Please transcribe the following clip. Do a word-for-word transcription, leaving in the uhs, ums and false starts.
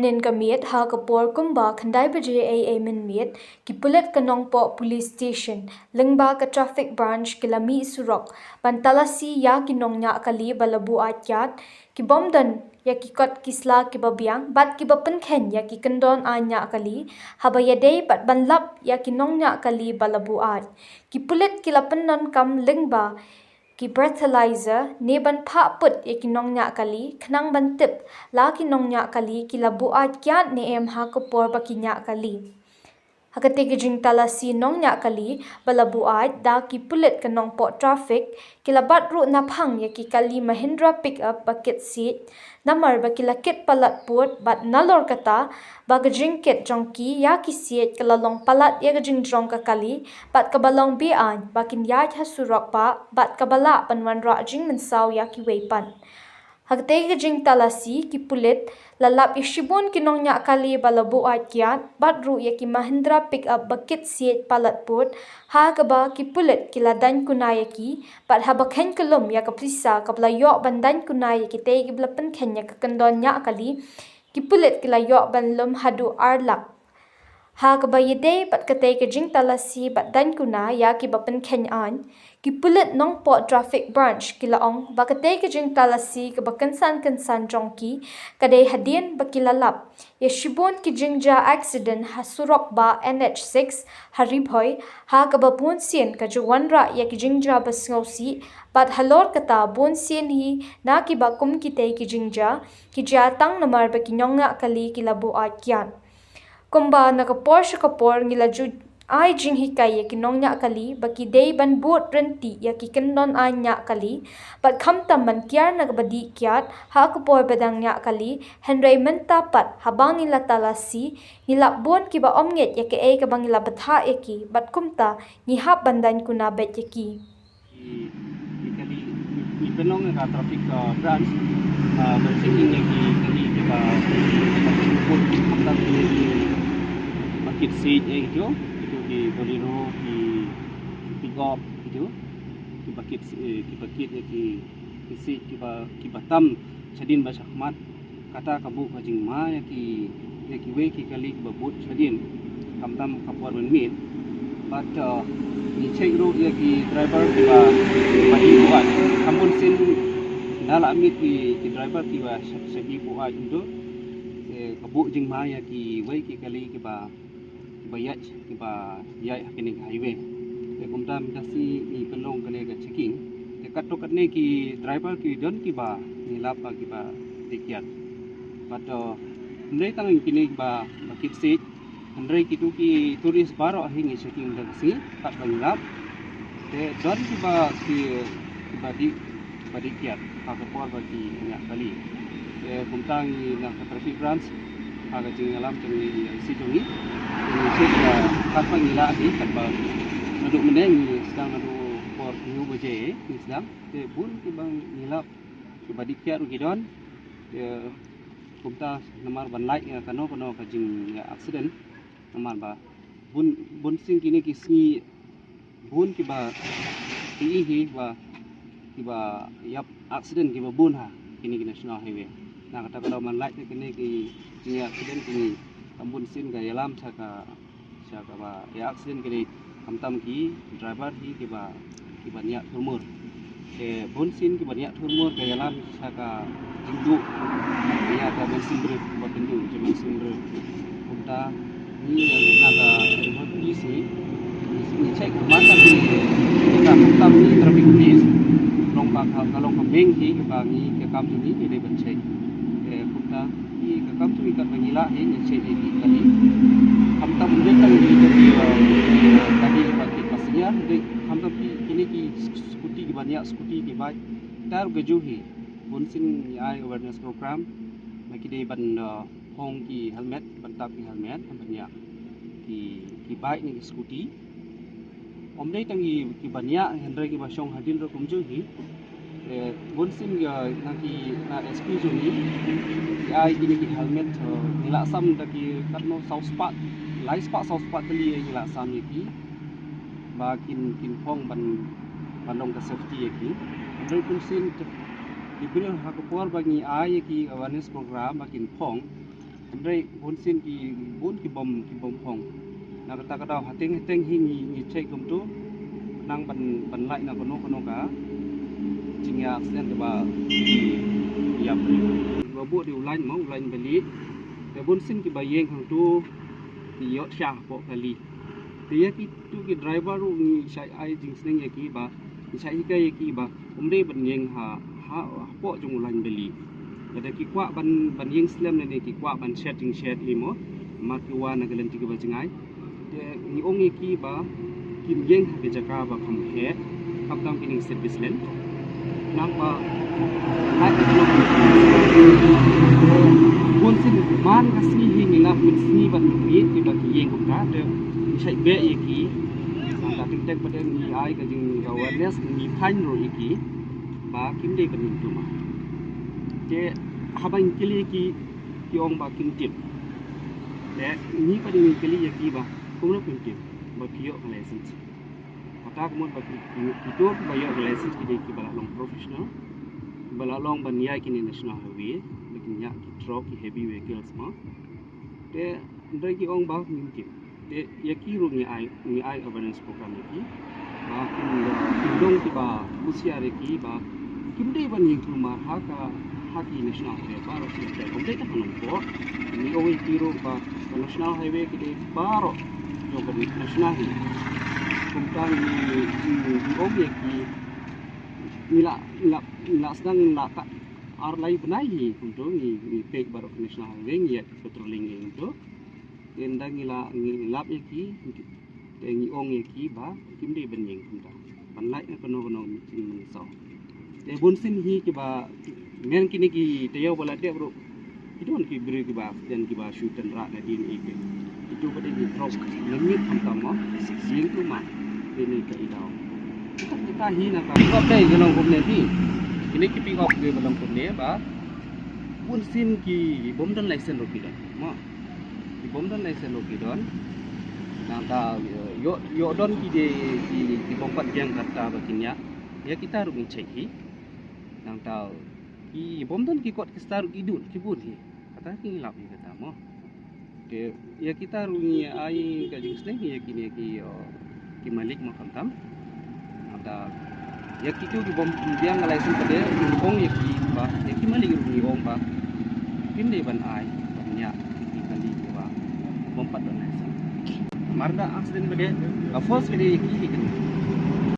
Mynnin ka miet ha ka por kumba khyndai baje eiei mynmiet, ki pulit ka Nongpoh Police Station lyngba ka Traffic Branch ki la mih surok ban talasi ïa ki nongñiah kali ba la buaid kiad, ki bym don ïa ki kot ki sla kiba biang bad kiba pynkheiñ ïa ki kyndon aiñ ñiah kali, haba ïadei bad ban lap ïa ki nongñiah kali ba la buaid. Ki pulit ki la pyndonkam lyngba ki breathalyzer ne ban phah put ïa ki nongñiah kali khnang ban tip la ki nongñiah kali ki la buaid kiad ne em ha ka por ba ki ñiah kali. Ha katei ka jingtalasi nongñiah kali ba la buaid da ki pulit ka Nongpoh Traffic, ki la bat ruh naphang ïa ki kali Mahindra pickup ba kit siej, namar ba ki la kit palat pud bad nalor kata ba ka jingkit jong ki ïa ki siej ka la long palat ïa ka jingjrong ka kali bad kaba long be-aiñ ba kin ïaid ha surok bah bad kaba lah ban wanrah jingmynsaw ïa kiwei pat. Ha katei ka jingtalasi ki pulit la lap ïa shibun ki nongñiah kali ba la buaid kiad bad ruh ïa ki Mahindra pickup ba kit siej palat pud, ha kaba ki pulit ki la daiñ kuna ïa ki bad haba kheiñ kyllum ïa ka pisa kaba la ïoh ban daiñ kuna ïa kitei kiba la pynkheiñ ïa ka kyndon ñiah kali, ki pulit ki la ïoh ban lum haduh ar lak. Ha kaba ïadei bad katei ka jingtalasi bad daiñ kuna ïa kiba pynkheiñ aiñ, ki pulit Nongpoh Traffic Branch ki la ong ba katei ka jingtalasi kaba kynsan kynsan jong ki ka dei hadien ba ki la lap ïa shibun ki jingjia accident ha surok bah N H six ha Ri Bhoi, ha kaba bun sien ka ju wanrah ïa ki jingjia ba sngewsih bad halor kata bun sien hi na kiba kum kitei ki jingjia ki jia tang namar ba ki nongñiah kali ki la buaid kiad. Kumba na ka por sha ka por ngi la ju ai jinghikai ïa ki nongñiah kali ba ki dei ban bud ryntih ïa ki kyndon aiñ ñiah kali bad khamtam ban tiar na kaba dih kiad ha ka por ba dang ñiah kali, hynrei mynta pat haba ngi la talasi ngi lap bun kiba ym ngeit ïa kaei kaba ngi la bthah ïa ki bad kumta ngi hap ban daiñ kuna beit ïa ki. Ngi, ngi kali, ngi, ngi pynlong ka traffic, uh, branch, uh, ban checking ïa ki kali kiba, kiba pynput khamtam ki, ki ba kit siej ïa kito, kito ki Bolero, ki pickup kito, kiba kit, eh, kiba kit ïa ki, ki siej kiba, kiba tam shadien bad shakhmat. Kata ka buh ka jingma ïa ki, ïa kiwei ki kali kiba bud shadien, khamtam ka por mynmiet. Bad, uh, ngi check ruh ïa ki driver kiba, kiba dih buaid. Kham bun sien da la mih ki, ki driver kiba sha, sha dih buaid hynrei, eh, ka buh jingma ïa kiwei ki kali kiba, kiba ïaid, kiba ïaid ha kane ka highway. Te kumta mynta shi ngi pynlong kane ka checking. Te katto katne ki driver ki don kiba ngi lap ba kiba dih kiad. Bad, uh, ym dei tang kine kiba, ba kit siej, hynrei kito ki tourist baroh hi ngi checking da ka sngi katba ngi lap. Te don kiba ki, kiba dih, kiba dih kiad ha ka por ba ki ñiah kali. Te kumta ngi na ka traffic branch ha ka jingïalam jong ngi, ïa I C jong ngi, ngi check ïa katba ngi lah hi, katba naduh mynne ngi sdang, naduh por hynñiew baje ngi sdang. Te bun kiba ngi lap kiba dih kiad ruh ki don. Te kumta namar ban lait ïa kano kano ka jing, ïa accident. Namar ba bun, bun sien kine ki sngi bun kiba, ki i hi ba, kiba ïap accident kiba bun ha kine ki national highway. Na kata ka daw ban lait ïa kine ki jingïa accident kine, kham bun sien ka ïalam sha ka, sha kaba ïa accident kine, khamtam ki driver hi kiba, kiba ñiah thurmur. Te bun sien kiba ñiah thurmur ka ïalam sha ka jingduh ïa ka mynsiem briew, ba kynduh jong mynsiem briew. Kumta ngi na ka Ri Bhoi Police ngi, ngi check man la ki, ka khamtam ki traffic police, long ba ka, ka long ka main hi kaba ngi, ka kam jong ngi ngi dei ban check. Te kumta ngi, ka kam jong ngi katba ngi lah hi ngi check ïa ki kali. Khamtam dei tang ki, ki, eh, kali ba ki passenger, dei khamtam ki, kine ki scooty kiba ñiah scooty ki bike. Tar ka juh hi bun sien ngi ai awareness program ba ki dei ban, uh, phong ki helmet, ban tap ki helmet ban ñiah ki, ki bike ne ki scooty. Ym dei tang ki, kiba ñiah, hynrei kiba shong hadien ruh kumjuh hi. Eh, bun sien ki, na ki, na S P jong ngi ki ai kine ki helmet, uh, ngi la sam da ki katno saw spah, lai spah saw spah tylli ngi la sam ïa ki. Ba kin, kin phong ban, ban long ka safety ïa ki. Hynrei bun sien ki briew ha ka por ba ngi ai ïa ki awareness program ba kin phong, Hynrei bun sien ki bun ki bom ki bom phong. Na kata ka daw hateng hateng hi ngi ngi check kumtu nang ban ban lait na kano kano ka jingïa accident kaba ki ïap. Ba buh di u lain mo u lain bali. Te bun sien kiba ïeng hangtu ki ïoh thiah hapoh kali. Te ïa kitu ki driver ruh ngi shait ai jingsneng ïa ki ba ngi shait hikai ïa ki ba ym dei ban ïeng ha ha hapoh jong u lain bali. Lada ki kwah ban ban ïeng slem lane ki kwah ban shet jingshet lei mo. Mar ki wan na ka lynti kaba jngai. Te ngi ong ïa ki ba kim ïeng ha ki jaka ba kham heh khamtam ki ning service lane. Nang ba bun sien man ka sngi hi ngi lap mynsngi ban miet kiba ki ïeng kumta te ngi shait beh ïa ki. Nang ka teng teng pat ngi ai ka jing awareness ngi thaiñ ruh ïa ki ba kim dei ban ïeng kumta. Te haba ngi kylli ïa ki ki ong ba kim tip. Te ngi pat ngi kylli ïa ki ba kumno kim tip ba ki ïoh ka license. Kata ka mut ba ki ki ki dur ba ïoh ka license ki dei kiba la long professional. Ba la long ban ïaid kine national highway ba kin ïaid ki truck ki heavy vehicles mo. Te hynrei ki ong ba ngim tip. Te ïa ki ruh ngi ai ngi ai awareness program ïa ki. Ba kin kin long kiba husiar ïa ki ba kim dei ban ïeng kulmar ha ka ha ki national highway baroh shi. Te ym dei tang ha Nongpoh ngi ong ïa ki ruh ba ka national highway ki dei baroh jong ka national highway. Kumta ngi ngi ong ïa ki ngi la ngi la ngi la sdang ngi la ka ar lai bnai hi kumto ngi ngi peit baroh ka national highway ngi ïa patrolling ïa kumto. Te ynda ngi la ngi lap ïa ki te ngi ong ïa ki ba kim dei ban ïeng kumta ban lait na kano kano jingmynsaw. Te bun sien hi kiba men kine ki taïew ba la dep ruh ki don ki briew kiba accident kiba shu tynrah na D N A te. Itu ba dei ki drop na miet khamtam mo ïeng kumta. Te ne ka i daw kita kita hi na ka pick up dei ka long kumne hi. Kine ki pick up dei ba long kumne ba bun sien ki bym don license ruh ki don mo. Ki bym don license ruh ki don. Nangta ïoh ïoh don ki dei ki ki bym pat biang kata ba kin ïa ïa kita ruh ngi check hi. Nangta ki bym don ki kot ki star ruh ki don ki bun hi. Kata ki lap hi kata mo. Te ïa kita ruh ngi ai ka jingsneng ïa kine ki ki malik mo khamtam. Nangta ïa kitu ki bym biang ka license pat de ngi ong ïa ki ba ïa ki malik ruh ngi ong ba kim dei ban ai ban ïa ki kali ki ba bym pat don license. Mar da accident pat de ka force pat de ïa ki hi kane.